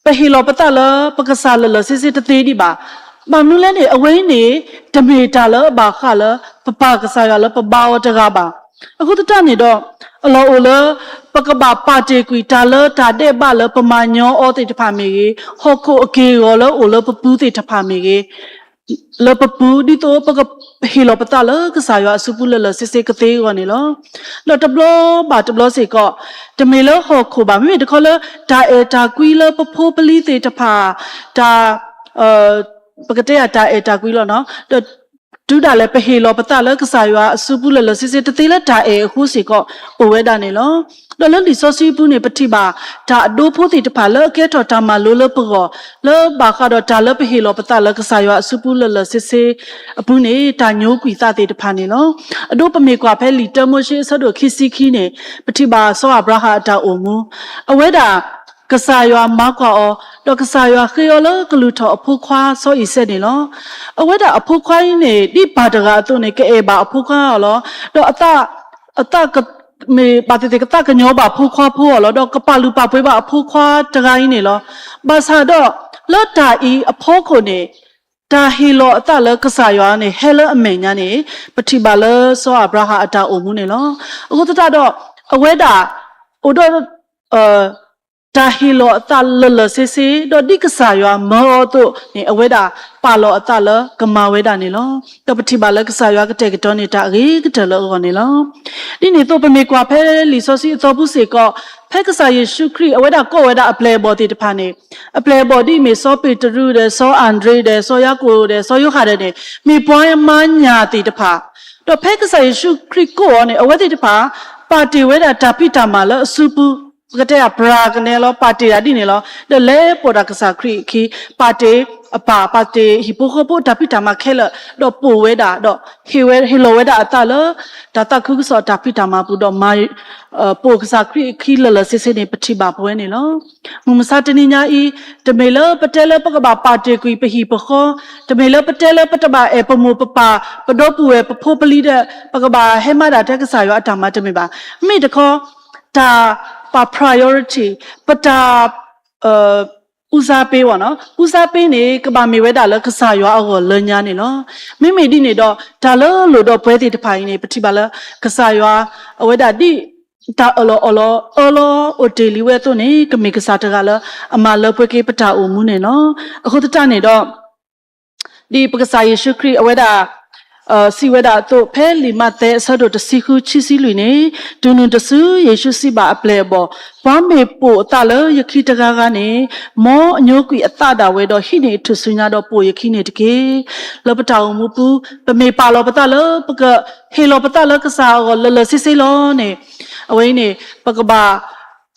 ပဟ့ၣ်လီၤပသးလၢပကစၢ်လၢာ်လၢာ်ဆ့ဆ့တသ့ဒံးဘၣ်. ဘၣ်မနုၤလဲၣ်န့ၣ် အဝဲအံၤန့ၣ် တမ့ၢ်တၢ်လၢအဘၣ်ဃးလၢ ပပၢ်ကစၢ်ယွၤလၢပဘါအီၤတဂၤဘၣ်. အဃိသတးန့ၣ်ဒီး အလီၢ်အိၣ်လၢ ပကဘၣ်ပာ်တ့ၢ်ကွံာ်တၢ်လၢတၢ်ဒဲးဘးလၢပမၤညီအီၤသ့ၣ်တဖၣ်မ့ၢ်ဂ့ၤ, ဟီၣ်ခိၣ်အက့ၢ်အဂီၤလၢအိၣ်လၢပပူၤသ့ၣ်တဖၣ်မ့ၢ်ဂ့ၤ, လၢပပူၤ ဒ်သိးပကဟ့ၣ်လီၤပသးလၢကစၢ်ယွၤအစုပူၤလၢာ်လၢာ်ဆ့ဆ့ကသ့အဂီၢ်န့ၣ်လီၤ. ဒီးတဘျီဘၣ်တဘျီစ့ၢ်ကီး တမ့ၢ်လၢဟီၣ်ခိၣ်ဘၣ်, မ့မ့ၢ်တခီလၢတၢ်အဲၣ်တၢ်ကွံလၢပဖိပလံၤသ့ၣ်တဖၣ်, တၢ် ပကတဲယၤတၢ်အဲၣ်တၢ်ကွံလီၤ. ဒီးတုၤဒၣ်လဲာ်ပဟ့ၣ်လီၤပသးလၢကစၢ်ယွၤအစုပူၤလၢာ်လၢာ်ဆ့ဆ့တသ့လၢတၢ်အဲၣ်အဃိစ့ၢ်ကီး အိၣ်ဝဲဒၣ်န့ၣ်လီၤ. ဒီးလၢလံာ်စီဆှံအပူၤန့ၣ် ပထံၣ်ဘၣ်တၢ်အဒိဖိသ့ၣ်တဖၣ်လၢအကဲထီၣ်တၢ်မၤလိလၢပဂီၢ်, လၢဘၣ်ဃးဒီးတၢ်လၢပဟ့ၣ်လီၤပသးလၢကစၢ်ယွၤအစုပူၤလၢာ်လၢာ်ဆ့ဆ့အပူၤန့ၣ် တၢ်ညိကွံာ်သးသ့ၣ်တဖၣ်န့ၣ်လီၤ. အဒိပမ့ၢ်ကွၢ်ဖဲလံာ်တၢမိၤၡ့အဆၢဒိၣ်ခံဆံခံန့ၣ် ပထံၣ်ဘၣ်စီၤအၤဘြၤဟၣ်အတၢ်အိၣ်မူ, အဝဲဒၣ် ကစၢ်ယွၤမၤကွၢ်အီၤ, ဒီးကစၢ်ယွၤဃ့အီၤလၢကလုၢ်ထီၣ်အဖိခွါစီၤအံၤစဲးန့ၣ်လီၤ. အဝဲဒၣ်အဖိခွါအံၤန့ၣ် ဒ်ပၢ်တဂၤအသိးန့ၣ် ကအဲၣ်ဘၣ်အဖိခွါအီၤလီၤ. ဒီးအသး အသးက မ့ၢ်ဘၣ်သ့ၣ်သ့ၣ်ကသးကညီၤဘၣ်ဖိခွါဖိအီၤလီၤ. ဒီးကပာ်လုၢ်ပာ်ပှ့ၤဘၣ်အဖိခွါတဂၤအံၤန့ၣ်လီၤ. ဘၣ်ဆၣ်ဒီး လၢတၢ်အံၤအဖီခိၣ်န့ၣ် တၢ်ဟ့ၣ်လီၤအသးလၢကစၢ်ယွၤန့ၣ် ဟဲလၢအမဲာ်ညါန့ၣ် ပထံၣ်ဘၣ်လၢစီၤအၤဘြၤဟၣ်အတၢ်အိၣ်မူန့ၣ်လီၤ. အဃိသတးဒီး အဝဲဒၣ် အိၣ်ဒီး တၢ်ဟ့ၣ်လီၤအသးလၢာ်လၢာ်ဆ့ဆ့, ဒီးဒ်ကစၢ်ယွၤမၢအီၤအသိးန့ၣ် အဝဲဒၣ်ပာ်လီၤအသးလၢကမၤဝဲဒၣ်န့ၣ်လီၤ. ဒီးပထံၣ်ဘၣ်လၢကစၢ်ယွၤကတဲာ်ကတီၤန့ၢ်တၢ်အဂ့ၤကတၢၢ်လၢအဂီၢ်န့ၣ်လီၤ. ဒ်န့ၣ်အသိး ပမ့ၢ်ကွၢ်ဖဲလံာ်စီဆှံအသီပူၤစ့ၢ်ကီး, ဖဲကစၢ်ယ့ၣ်ၡူးခရံာ် အဝဲဒၣ်ကိးဝဲဒၣ်အပျဲၢ်အဘီၣ်သ့ၣ်တဖၣ်န့ၣ်, အပျဲၢ်အဘီၣ်ဒ်အမ့ၢ်စီၤပ့းတရူးဒီး စီၤအၤဒြ့ဒီး စီၤယၤကိာ်ဒီး စီၤယိၤဟၣ်ဒဲးန့ၣ် မ့ၢ်ပှၤမၤညၣ်သ့ၣ်တဖၣ်, ဒီးဖဲကစၢ်ယ့ၣ်ၡူးခရံာ်ကိးအီၤန့ၣ် အဝဲသ့ၣ်တဖၣ် ပာ်တ့ၢ်ဝဲဒၣ်တၢ်ဖံးတၢ်မၤလၢအစုပူၤ, ပကတဲယၤပြၤကနဲလီၤ, ပာ်တ့ၢ်ဒၣ်ဒ်န့ၣ်လီၤ. ဒီးလဲၤပိာ်တၢ်ကစၢ်ခရံာ်အခံ, ပာ်တ့ၢ် အပၢ်ပာ်တ့ၢ်ဟံၣ်ဖိဃီဖိအတၢ်ဖံးတၢ်မၤခဲလၢာ် ဒီးပိာ်ဝဲဒၣ် ဒီးဟ့ၣ်ဝဲ ဟ့ၣ်လီၤဝဲဒၣ်အသးလၢ တၢ်သးခုကစီၣ်အတၢ်ဖံးတၢ်မၤပူၤ ဒီးမၤ ပိာ်ကစၢ်ခရံာ်အခံလၢာ်လၢာ်ဆ့ဆ့န့ၣ် ပထံၣ်ဘၣ်ပဝဲန့ၣ်လီၤ. မုၢ်မဆါတနံၤညါအံၤ တမ့ၢ်လၢပတဲလၢပကဘၣ်ပာ်တ့ၢ်ကွံာ်ပဟံၣ်ပဃီ, တမ့ၢ်လၢပတဲလၢပတဘၣ်အဲၣ်ပမိၢ်ပပၢ် ပဒီပုၢ်ဝဲၢ် ပဖိပလံၤဒီး ပကဘၣ်ဟဲမၤဒၣ်ထဲကစၢ်ယွၤအတၢ်မၤ တမ့ၢ်ဘၣ်. မ့ၢ်တခီ တၢ်ပာ် priority ပတၢ် ဦးစားပေးပေါ့နော်, ဦးစားပေးန့ၣ် ကဘၣ်မ့ၢ်ဝဲဒၣ်လၢကစၢ်ယွၤအဂီၢ်လၢညါန့ၣ်လီၤ. မ့မ့ၢ်ဒ်န့ၣ်ဒီး တၢ်လၢလိၣ်ဒီးပှဲၤသ့ၣ်တဖၣ်အံၤန့ၣ် ပထံၣ်ဘၣ်လၢ ကစၢ်ယွၤ အဝဲဒၣ်ဒ်တၢ်အၢၣ်လီၤအီလီၤ အၢၣ်လီၤအိၣ်တ့ၢ်လံဝဲအသိးန့ၣ် ကမ့ၢ်ကစၢ်တဂၤလၢအမၤလၢပှဲၤက့ၤပတၢ်အိၣ်မူန့ၣ်လီၤ. အဃိသတးန့ၣ်ဒီး ဒ်ပကစၢ်ယ့ၣ်ၡူးခရံာ်အဝဲဒၣ် စံးဝဲဒၣ်အသိး ဖဲလံာ်မးသဲအဆၢဒိၣ်တဆံဃု ခံဆံလွံၢ်န့ၣ်, တုၤနုၤတစု ယ့ၣ်ၡူးစံးဘၣ်အပျဲၢ်အဘီၣ်, ပှၤမ့ၢ်ပိာ်အသးလၢယခံတဂၤဂၤန့ၣ်, မ်အညိကွံာ်အသးဒၣ်ဝဲဒီး ဟံးန့ၢ်အထူၣ်စုညါဒီးပိာ်ယခံန့ၣ်တက့ၢ်. လၢပတၢ်အိၣ်မူပူၤ ပမ့ၢ်ပာ်လီၤပသးလၢ ပကဟ့ၣ်လီၤပသးလၢကစၢ်အဂီၢ်လၢာ်လၢာ်ဆ့ဆ့လီၤန့ၣ်, အဝဲအံၤန့ၣ် ပကဘၣ်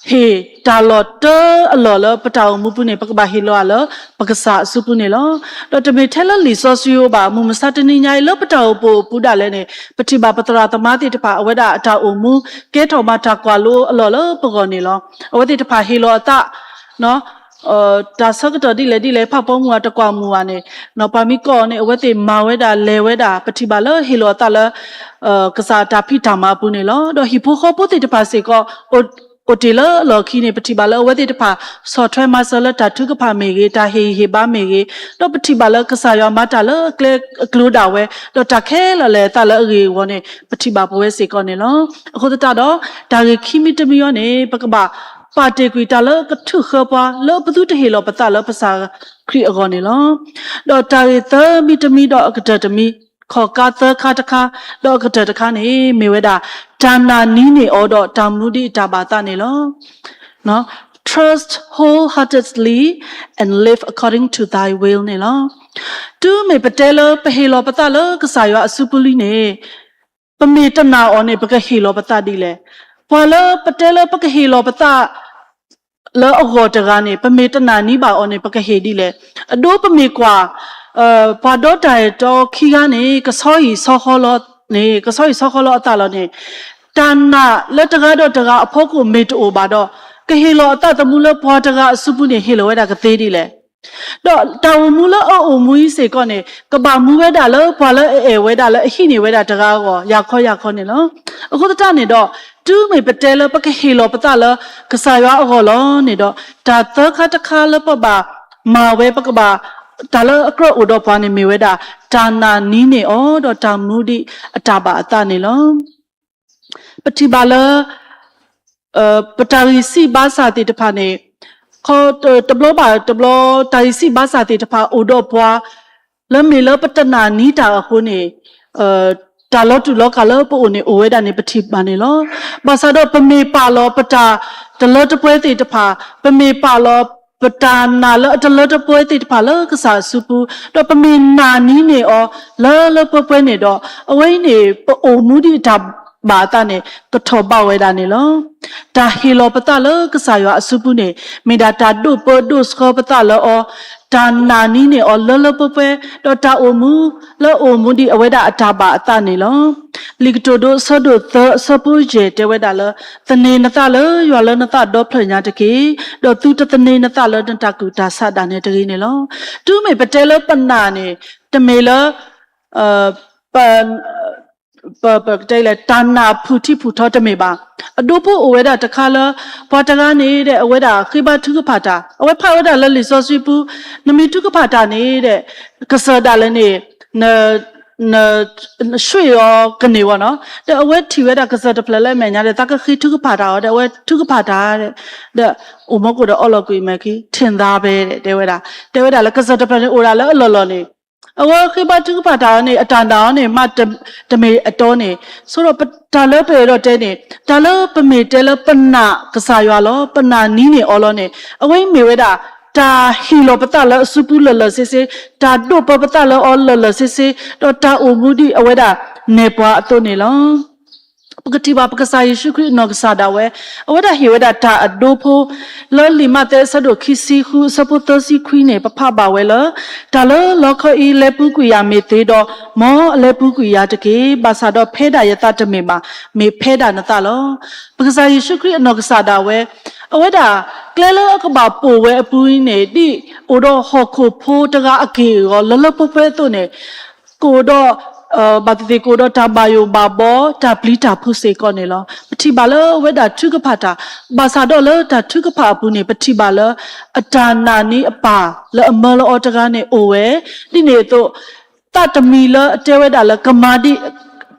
ဟ့ၣ်တၢ်လီၢ်တၢအလီၢ်လၢပတၢ်အိၣ်မူပူၤန့ၣ် ပကဘၣ်ဟ့ၣ်လီၤလၢပကစၢ်အစုပူၤန့ၣ်လီၤ. ဒီးတမ့ၢ်ထဲလၢလံာ်စီဆှံဧိၤဘၣ်, မုၢ်မဆါတနံၤညါအံၤ လၢပတၢ်အိၣ်ဖှိၣ်အပူၤဒၣ်လဲာ်န့ၣ် ပထံၣ်ဘၣ်ပသရၣ်သမါသ့ၣ်တဖၣ် အဝဲဒၣ်အတၢ်အိၣ်မူ ကဲထီၣ်မၤတၢ်ကွၢ်လိအလီၢ်လၢပဂီၢ်န့ၣ်လီၤ. အဝဲသ့ၣ်တဖၣ်ဟ့ၣ်လီၤအသး တၢ်ဆၢကတီၢ်ဒ်လဲၣ်ဒ်လဲၣ် ဖးဖီမုၢ်အတကွၢ်မုာ်ဘၣ်န့ၣ်, ပှၤမ့ၢ်ကိးအီၤန့ၣ် အဝဲသ့ၣ်မၤဝဲဒၣ်လဲၤဝဲဒၣ် ပထံၣ်ဘၣ်လၢဟ့ၣ်လီၤအသးလၢ ကစၢ်အတၢ်ဖံးတၢ်မၤအပူၤန့ၣ်လီၤ. ဒီးဟံၣ်ဖိဃီဖိသ့ၣ်တဖၣ်စ့ၢ်ကီး အိၣ်တ့ၢ်လၢအလီၢ်ခံန့ၣ် ပထံၣ်ဘၣ်လၢအဝဲသ့ၣ်တဖၣ် ဆီၣ်ထွဲမၤစၢၤလၢတၢ်ထုကဖၣ်မ့ၢ်ဂ့ၤ, တၢ်ဟ့ၣ်ဂံၢ်ဟ့ၣ်ဘါမ့ၢ်ဂ့ၤ, ဒီးပထံၣ်ဘၣ်လၢကစၢ်ယွၤမၤတၢ်လၢအကျဲအကျိၤဒၣ်ဝဲ, ဒီးတၢ်ခဲလၢာ်လဲၤအသးလၢအဂ့ၢ်အဂီၢ်န့ၣ် ပထံၣ်ဘၣ်ပဝဲစ့ၢ်ကီးန့ၣ်လီၤ. အဃိသတးဒီး တၢ်ဂ့ၢ်ခံမံၤတမံၤအံၤန့ၣ် ပကဘၣ်ပာ်တ့ၢ်ကွံာ်တၢ်လၢကထုးဃၢပှၤ လၢပသုတဟ့ၣ်လီၤပသးလၢပကစၢ်ခရံာ်အဂီၢ်န့ၣ်လီၤ. ဒီးတၢ်ဂ့ၢ်သၢမံၤတမံၤဒီးအကတၢၢ်တမံၤ ခီၣ်ကါသၢခါတခါ ဒီးအကတၢၢ်တခါန့ၣ် မ့ၢ်ဝဲဒၣ် တၢ်နာ်နံၤန့ၢ်အီၤဒီးတၢ်မူဒံးအတၢ်ဘၣ်အသးန့ၣ်လီၤ. Trust wholeheartedly and live according to thy will န့ၣ်လီၤ. တုၤမ့ၢ်ပတဲလၢပဟ့ၣ်လီၤပသးလၢကစၢ်ယွၤအစုပူၤလံန့ၣ် ပမ့ၢ်တနာ်အီၤန့ၣ် ပကဟ့ၣ်လီၤပသးဒ်လဲၣ်. ပှၤလၢပတဲလၢပကဟ့ၣ်လီၤပသး လၢအဂီၢ်တဂၤန့ၣ် ပမ့ၢ်တနာ်နံၤဘၣ်အီၤန့ၣ် ပကဟ့ၣ်ဒ်လဲၣ်. အဒိပမ့ၢ်ကွၢ် ပှၤဒီတၢ်အဲၣ်တီခံဂၤန့ၣ် ကဆီဟံၣ်ဆီဃီလီၤန့ၣ် ကဆီဟံၣ်ဆီဃီလီၤအသးလီၤန့ၣ်, တၢ်နာ်လၢတဂၤဒီးတဂၤအဖီခိၣ်မ့ၢ်တအိၣ်ဘၣ်ဒီး ကဟ့ၣ်လီၤအသးသမူလၢပှၤတဂၤအစုပူၤန့ၣ် ဟ့ၣ်လီၤဝဲဒၣ်ကသ့ဒ်လဲၣ်. ဒီးတၢ်အိၣ်မူလၢအအိၣ်မူအံၤစ့ၢ်ကီးန့ၣ် ကဘၣ်မူဝဲဒၣ်လၢပှၤလၢအအဲၣ်ဝဲဒၣ်လၢအဟံးန့ၢ်ဝဲဒၣ်တဂၤအဂီၢ် ယၤခီယၤခီန့ၣ်လီၤ. အဃိသတးန့ၣ်ဒီး တုၤမ့ၢ်ပတဲလၢပကဟ့ၣ်လီၤပသးလၢကစၢ်ယွၤအဂီၢ်လီၤန့ၣ်ဒီး တၢ်သၢခါတခါလၢပဘၣ်မၤဝဲ ပကဘၣ် တၢ်လၢအကြၢးအိၣ်ဒီးပှၤန့ၣ်မ့ၢ်ဝဲဒၣ် တၢ်နာ်နံၤန့ၢ်အီၤဒီးတၢ်မူဒံးအတၢ်ဘၣ်အသးန့ၣ်လီၤ. ပထံၣ်ဘၣ်လၢ ပတၢ်ဂံၢ်စၢ်ဘါစၢ်သ့ၣ်တဖၣ်န့ၣ် ခီ တဘျီဘၣ်တဘျီ တၢ်ဂံၢ်စၢ်ဘါစၢ်သ့ၣ်တဖၣ်အိၣ်ဒီးပှၤ လၢမ့ၢ်လၢပတနာ်နံၤတၢ်အဃိန့ၣ် တၢ်လီၤတူာ်လီၤကာ်လၢပအိၣ်န့ၣ် အိၣ်ဝဲဒၣ်န့ၣ် ပထံၣ်ဘၣ်န့ၣ်လီၤ. ဘၣ်ဆၣ်ဒီးပမ့ၢ်ပာ်လီၤပတၢ်တလၢတပှဲၤသ့ၣ်တဖၣ်, ပမ့ၢ်ပာ်လီၤပတၢ်နာ်လၢအတလၢတပှဲၤသ့ၣ်တဖၣ်လၢကစၢ်အစုပူၤ, ဒီးပမ့ၢ်နာ်နံၤန့ၢ်အီၤလၢလၢပှဲၤပှဲၤန့ၣ်ဒီး အဝဲအံၤန့ၣ် ပအိၣ်မူဒံးအတၢ်ဘၣ်အသးန့ၣ် ကထီၣ်ဘၣ်ဝဲဒၣ်န့ၣ်လီၤ. တၢ်ဟ့ၣ်လီၤပသးလၢကစၢ်ယွၤအစုပူၤန့ၣ် မ့ၢ်ဒၣ်တၢ်ဒိးပၢဒိးဆှၢပသးလၢအီၤ, တၢ်နာ်နံၤန့ၢ်အီၤလၢလၢပှဲၤပှဲၤ, ဒီးတၢ်အိၣ်မူလၢအအိၣ်မူဒံးအဝဲဒၣ်အတၢ်ဘၣ်အသးန့ၣ်လီၤ. လံာ်ကတိၤဒိအဆၢဒိၣ်သၢအဆၢဖိယဲၢ်တဲဝဲဒၣ်လၢ သန့ၤနသးလၢယွၤလၢနသးဒီဖျၢၣ်ညါတက့ၢ်. ဒီးသုတသန့ၤနသးလၢနတၢ်ကူၣ်တၢ်ဆးဒၣ်နဲတဂ့ၤန့ၣ်လီၤ. တုၤမ့ၢ်ပတဲလၢပနာ်န့ၣ် တမ့ၢ်လၢ ပ ပ ပတဲလဲၣ် တၢ်နာ်ဖုၣ်ထံဖုၣ်ထီတမ့ၢ်ဘၣ်. အဒိဖိအိၣ်ဝဲဒၣ်တခါလၢ ပှၤတဂၤန့ၣ်ဒီး အဝဲဒၣ်ဃ့ဘါထုကဖၣ်တၢ်, အဝဲဖးဝဲဒၣ်လၢလံာ်စီဆှံပူၤ, နမ့ၢ်ထုကဖၣ်တၢ်န့ၣ်ဒီး ကစၢ်ဒၣ်လဲာ်န့ၣ် န နဆွံၣ်အီၤကန့ၢ်ဝဲနီၤ. ဒီးအဝဲထံၣ်ဝဲဒၣ်ကစၢ်တဖျၢၣ်လၢအမဲာ်ညါဒီး သးကဃ့ထုကဖၣ်တၢ်အီၤဒီး အဝဲထုကဖၣ်တၢ်ဒီး ဒီးအိၣ်မူကအိၣ်ဒီးအီလီၤကွံာ်မဲာ်ခံ ထံၣ်သးပဲ တဲဝဲဒၣ်, တဲဝဲဒၣ်လၢကစၢ်တဖျၢၣ်န့ၣ်အိၣ်ဒၣ်လၢအလီၢ်လီၢ်န့ၣ် အဝဲဃ့ဘါထုကဖၣ်တၢ်အီၤန့ၣ် အတၢ်နာ်အီၤန့ၣ် မ့ၢ်တမ့ၢ်အတီန့ၣ်, ဆိဒီးတၢ်လၢပအဲၣ်ဒိးတဲန့ၣ် တၢ်လၢပမ့ၢ်တဲလၢပနာ်ကစၢ်ယွၤလီၤ, ပနာ်နံၤန့ၢ်အီၤလီၤန့ၣ် အဝဲမ့ၢ်ဝဲဒၣ် တၢ်ဟ့ၣ်လီၤပသးလၢအစုပူၤလၢာ်လၢာ်ဆ့ဆ့, တၢ်ဒိးပၢပသးလၢအီၤလၢာ်လၢာ်ဆ့ဆ့, ဒီးတၢ်အိၣ်မူဒံးအဝဲဒၣ်နဲၣ်ပှၤအသိးန့ၣ်လီၤ. ပကထံၣ်ဘၣ်ပကစၢ်ယ့ၣ်ၡူးခရံာ်အနီၢ်ကစၢ်ဒၣ်ဝဲ, အဝဲဒၣ်ဟ့ၣ်ဝဲဒၣ်တၢ်အဒိဖိ, လၢလံာ်မးသဲအဆၢဒိၣ်ခံဆံဃုအဆၢဖိသၢဆံခွံန့ၣ် ပဖးဘၣ်ဝဲလၢ တၢ်လၢလီခီအံၤလဲၤပူၤကွံာ်ယၤမ့ၢ်သ့ဒီး, မ်အလဲၤပူၤကွံာ်ယၤတက့ၢ်. ဘၣ်ဆၣ်ဒီးဖဲဒၣ်ယသးတမ့ၢ်ဘၣ်, မ့ၢ်ဖဲဒၣ်နသးလီၤ. ပကစၢ်ယ့ၣ်ၡူးခရံာ်အနီၢ်ကစၢ်ဒၣ်ဝဲ, အဝဲဒၣ် ကျဲလၢအကဘၣ်ပိာ်ဝဲအပူၤအံၤန့ၣ် ဒ်အိၣ်ဒီးဟီၣ်ခိၣ်ဖိတဂၤအက့ၢ်အဂီၤ လၢလၢပှဲၤပှဲၤအသိးန့ၣ် ကအိၣ်ဒီး ဘၣ်သ့ၣ်သ့ၣ်ကအိၣ်ဒီးတၢ်ဘၣ်ယိၣ်ဘၣ်ဘီ တၢ်ပျံၤတၢ်ဖုးစ့ၢ်ကီးန့ၣ်လီၤ. ပထံၣ်ဘၣ်လၢအဝဲဒၣ်ထုကဖၣ်တၢ်, ဘၣ်ဆၣ်ဒီးလၢတၢ်ထုကဖၣ်အပူၤန့ၣ် ပထံၣ်ဘၣ်လၢ အတၢ်နာ်န့ၢ်အပၢ်လၢအမၢလီၤအီၤတဂၤန့ၣ်အိၣ်ဝဲ, ဒ်န့ၣ်အသိး သးတမံၤလၢအတဲဝဲဒၣ်လၢကမၤဒ်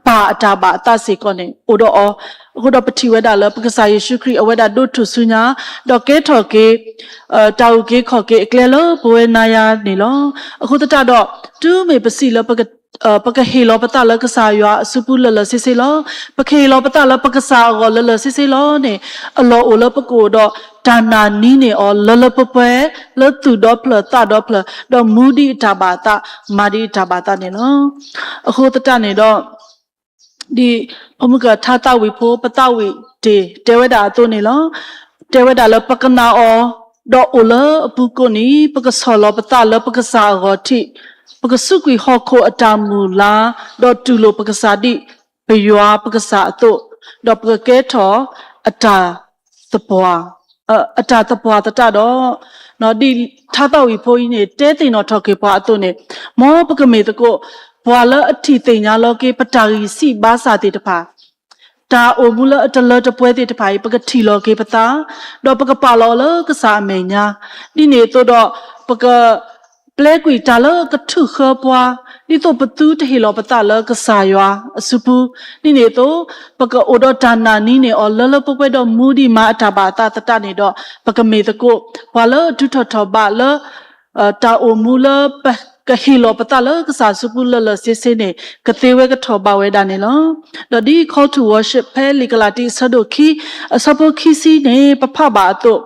ပၢ်အတၢ်ဘၣ်အသးစ့ၢ်ကီးန့ၣ် အိၣ်ဒီးအီၤ. အဃိဒီးပထံၣ်ဝဲဒၣ်လၢပကစၢ်ယ့ၣ်ၡူးခရံာ်အဝဲဒၣ်ဒိးထူၣ်စုညါ, ဒီးကဲထီၣ်က့ၤ တၢ်အုၣ်က့ၤခီၣ်က့ၤအကျဲလၢပဝဲနၤယၤန့ၣ်လီၤ. အဃိသတးဒီး တုၤမ့ၢ်ပစံးလၢ ပကဟ့ၣ်လီၤပသးလၢကစၢ်ယွၤအစုပူၤလၢာ်လၢာ်ဆ့ဆ့လီၤ. ပကဟ့ၣ်လီၤပသးလၢပကစၢ်အဂီၢ်လၢာ်လၢာ်ဆ့ဆ့လီၤန့ၣ်, အလီၢ်အိၣ်လၢပကအိၣ်ဒီးတၢ်နာ်န့ၢ်အီၤလၢလၢပှဲၤပှဲၤ, လၢသူၣ်ဒီဖျၢၣ်သးဒီဖျၢၣ်, ဒီးမူဒ်အတၢ်ဘၣ်အသး, မၤဒ်အတၢ်ဘၣ်အသးန့ၣ်လီၤ. အဃိသတးန့ၣ်ဒီး ဒ်ဖိမုၣ်ကထါသးဝံၣ်ဖိ ပသးဝံၣ်တ့ၢ်တဲဝဲဒၣ်အသိးန့ၣ်လီၤ. တဲဝဲဒၣ်လၢပကနာ်အီၤ, ဒီးအိၣ်လၢအပူၤကိးနံၤ, ပကဆီၣ်လီၤပသးလၢပကစၢ်အဂီၢ်ထံး, ပကစူးကွံာ်ဟီၣ်ခိၣ်အတၢ်မုၢ်လၢ်, ဒီးတူၢ်လိာ်ပကစၢ်ဒ်ပယွၤပကစၢ်အသိး, ဒီးပကကဲထီၣ်အတၢ်သပှၢ် အတၢ်သပှၢ်သတးဒီး, ဒ်ထါသးဝံၣ်ဖိအံၤန့ၣ် တဲသ့ၣ်နီၣ်ထီၣ်က့ၤပှၤအသိးန့ၣ်, မ်ပကမ့ၢ်သကိး ပှၤလၢအထံၣ်သ့ၣ်ညါလီၤက့ၤ ပတၢ်ဂံၢ်စၢ်ဘါစၢ်သ့ၣ်တဖၣ်, တၢ်အိၣ်မူလၢအတလၢတပှဲၤသ့ၣ်တဖၣ်အံၤ ပကထံၣ်လီၤက့ၤပသး, ဒီးပကပာ်လီၤလၢကစၢ်အမဲာ်ညါ, ဒ်န့ၣ်အသိးဒီး ပက ပျဲကွံာ်တၢ်လၢကထုးဃၢပှၤ, ဒ်သိးပသုတဟ့ၣ်လီၤပသးလၢကစၢ်ယွၤအစုပူၤ, ဒ်န့ၣ်အသိး ပကအိၣ်ဒီးတၢ်နာ်န့ၢ်အီၤလၢလၢပှဲၤပှဲၤဒီးမူဒံးမၤအတၢ်ဘၣ်အသးသတးန့ၣ်ဒီး ပကမ့ၢ်သကိး ပှၤလၢအထုးထီၣ်ထီၣ်ဘးလၢ တၢ်အိၣ်မူလၢ ကဟ့ၣ်လီၤပသးလၢကစၢ်အစုပူၤလၢာ်လၢာ်ဆ့ဆ့န့ၣ် ကသ့ဝဲကထီၣ်ဘးဝဲဒၣ်န့ၣ်လီၤ. ဒီးဒ် Call to Worship ဖဲလံာ်ကလၤတံ အဆၢဒိၣ်ခံ အဆၢဖိခံဆံန့ၣ် ပဖးဘၣ်အသိး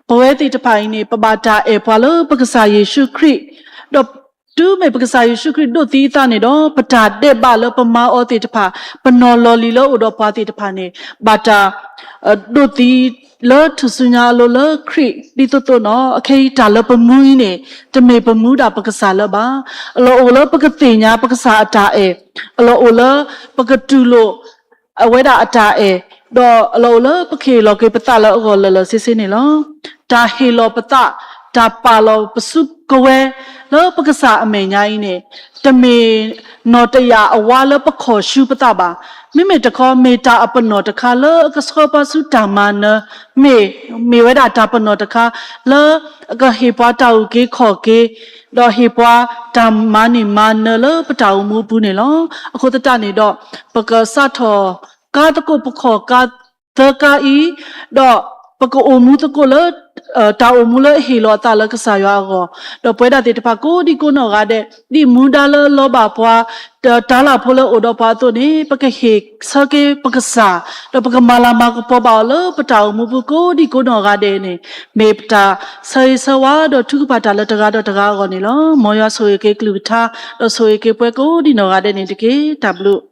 ပဝဲသ့ၣ်တဖၣ်အံၤန့ၣ် ပဘၣ်တၢ်အဲၣ်ပှၤလၢပကစၢ်ယ့ၣ်ၡူးခရံာ်, ဒီးတုၤမ့ၢ်ပကစၢ်ယ့ၣ်ၡူးခရံာ်ဒိးသံအသးန့ၣ်ဒီး ပတၢ်ဒဲးဘးလၢပမၤအီၤသ့ၣ်တဖၣ်, ပနီၤလီၤလံၤလၢအိၣ်ဒီးပှၤသ့ၣ်တဖၣ်န့ၣ် ဘၣ်တၢ် ဒိးသံလၢထူၣ်စုညါအလိၤလၢခရံာ်ဒ်သိးသိးန့ၣ်, အခဲအံၤတၢ်လၢပမူအံၤန့ၣ် တမ့ၢ်ပမူဒၣ်ပကစၢ်လၢၤဘၣ်. အလီၢ်အိၣ်လၢပကသ့ၣ်ညါပကစၢ်အတၢ်အဲၣ်, အလီၢ်အိၣ်လၢပကတူၢ်လိာ် အဝဲဒၣ်အတၢ်အဲၣ်, ဒီးအလီၢ်အိၣ်လၢပကဟ့ၣ်လီၤက့ၤပသးလၢအဂီၢ်လၢာ်လၢာ်ဆ့ဆ့န့ၣ်လီၤ. တၢ်ဟ့ၣ်လီၤပသး, တၢ်ပာ်လီၤပစုကဝဲၤလၢပကစၢ်အမဲာ်ညါအံၤန့ၣ် တမ့ၢ်နီၢ်တယာ်အဝါလၢပခီၣ်ဆူပသးဘၣ်. မ့မ့ၢ်တခီ မ့ၢ်တၢ်အပနီၣ်တခါလၢအကဆှၢပှၤဆူတၢ်မၤနၢၤ, မ့ၢ်, မ့ၢ်ဝဲဒၣ်တၢ်ပနီၣ်တခါလၢအကဟ့ၣ်ပှၤတၢ်အုၣ်က့ၤခီၣ်က့ၤ, ဒီးဟ့ၣ်ပှၤတၢ်မၤန့ၢ်မၤနၢၤလၢပတၢ်အိၣ်မူအပူၤန့ၣ်လီၤ. အဃိသတးန့ၣ်ဒီး ပကစးထီၣ်ကါသကိးပခီၣ်ကါသၢကါအံၤ, ဒီးပကအိၣ်မူသကိးလၢ တၢ်အိၣ်မူလၢအဟ့ၣ်လီၤအသးလၢကစၢ်ယွၤအဂီၢ်, ဒီးပဝဲဒၣ်သ့ၣ်တဖၣ်ကိးဒံကိးနီၢ်ဂၤဒဲး, ဒ်မူဒါလၢအလီၤဘၣ်ပှၤ, တၢ်လၢ်ဖိလၢအအိၣ်ဒီးပှၤအသိးန့ၣ် ပကဟ့ၣ်ဆၢက့ၤပကစၢ်, ဒီးပကမၤလၤမၤကပီၤဘၣ်အီၤလၢပတၢ်အိၣ်မူပူၤကိးဒံကိးနီၢ်ဂၤဒဲးန့ၣ်, မ့ၢ်ပတၢ်ဆၢဂ့ၤဆၢဝါဒီးထုကဖၣ်တၢ်လၢတဂၤဒီးတဂၤအဂီၢ်န့ၣ်လီၤ. မ်ယွၤဆိၣ်ဂ့ၤက့ၤကလုၢ်ကထါ, ဒီးဆိၣ်ဂ့ၤက့ၤပှၤကိးဒံနီၢ်ဂၤဒဲးန့ၣ်တက့ၢ်. တၢ်ဘျုး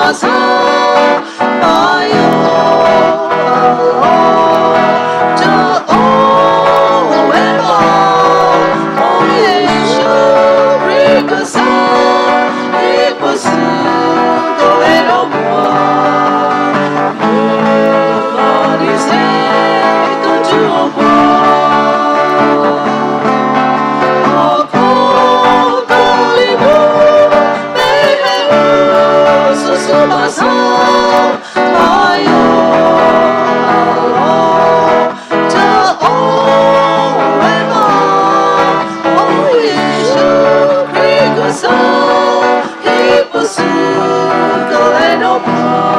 ဘၣ်ဆၣ် ပယီၤ တအိၣ်ဝဲဘၣ်, အိယ့ၣ်ၡူးခရံာ်ကစၢ် ဟ့ၣ်ပှၤဆူကလဲၤဒီးပှၤ, မ့ၢ်ဘၣ်ဒ်စ့ၢ်ကီးတုၤအီၤပှၤ ဟီၣ်ခိၣ်ကလံၤပူၤ မ့ၢ်ဟဲအိၣ်ဆူၣ်ဆူၣ်ဘၣ်ဆၣ် ပယီၤ တအိၣ်ဝဲဘၣ်, အိယ့ၣ်ၡူးခရံာ်ကစၢ် ဟ့ၣ်ပှၤဆူကလဲၤဒီးပှၤ